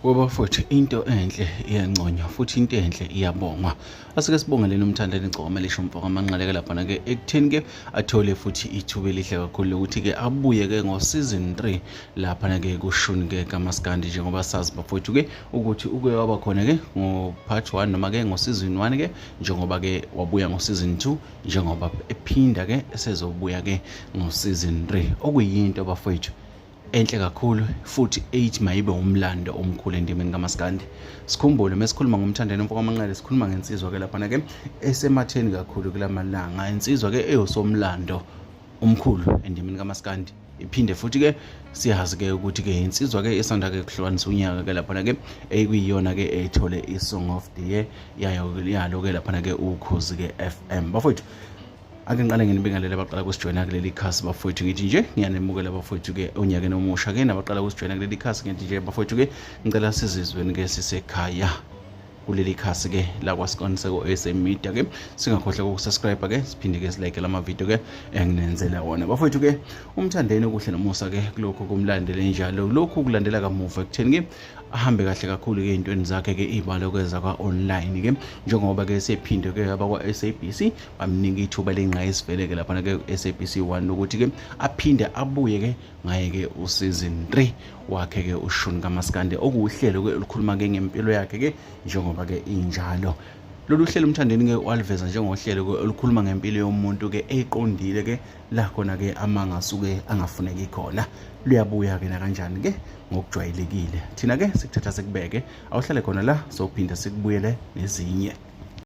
Ngoba futhi into enhle iyanconywa futhi into enhle iyabongwa. Asike sibongeleni uMthandeni Gcoma lisho umfoko amanqaleke lapha ke ekutheni ke athole futhi ithuba elihle kakhulu ukuthi ke abuye ke ngo season 3 lapha ke kushuni ke kaMaskandi njengoba sazi bafowethu ke ukuthi uke waba khona ke ngo part 1 noma ke ngo season 1 ke njengoba ke wabuya ngo season 2 njengoba ephinda ke esezobuya ke ngo season 3 okuyinto bafowethu enhle kakhulu futhi eyithi mayibe umlando omkhulu endimeni kaMaskandi. Sikhumbule mesikhuluma ngomthandeni umfoko amanqele sikhuluma ngensizwa ke lapha ke esematheni kakhulu kulamalanga insizwa ke eyosomlando omkhulu endimeni kaMaskandi. Iphinde futhi ke siyazi ke ukuthi ke insizwa ke esanda ke kuhlukanisa unyaka ke lapha ke ekuyiyona ke ethole i-Song of the Year yalo ke lapha ke Ukhozi ke FM. Bafowethu ake ngiqale nginibingelele abaqala ukusijoyina kuleli khasi bafowethu ngithi nje ngiyanemukela bafowethu ke onyakeni omusha ke nabaqala ukusijoyina kuleli khasi ngithi nje bafowethu ke ngicela sizizweni ke sisekhaya kuleli khasi ke la kwaSiqondise ku SM Media ke singakhohle ukusubscribe ke siphinde ke silike lama video ke enginenzela wona bafowethu ke umthandeni okuhle nomusa ke kulokho kumlandele njalo lokhu kulandela kamuva ekutheni ke ahambe kahle kakhulu ke intweni zakhe ke ibalo kweza kwa online ke njengoba ke sephinde ke abakwa SABC bamnika ithuba lengqayisivele ke lapha ke SABC 1 ukuthi ke aphinde abuye ke ngaye ke season 3 wakhe ke uShuni kaMaskandi okuhlelo ke olukhuluma ke ngempilo yakhe ke njengoba ke injalo. Lolu hlelo umthandeni ke waliveza njengohlelo ke olukhuluma ngempilo yomuntu ke eqondile ke la khona ke amanga suke angafuneki khona luyabuya ke na kanjani ke ngokujwayelekile thina ke sikuthatha sikubeke awuhlale khona la sophinda sikubuyele nezinye.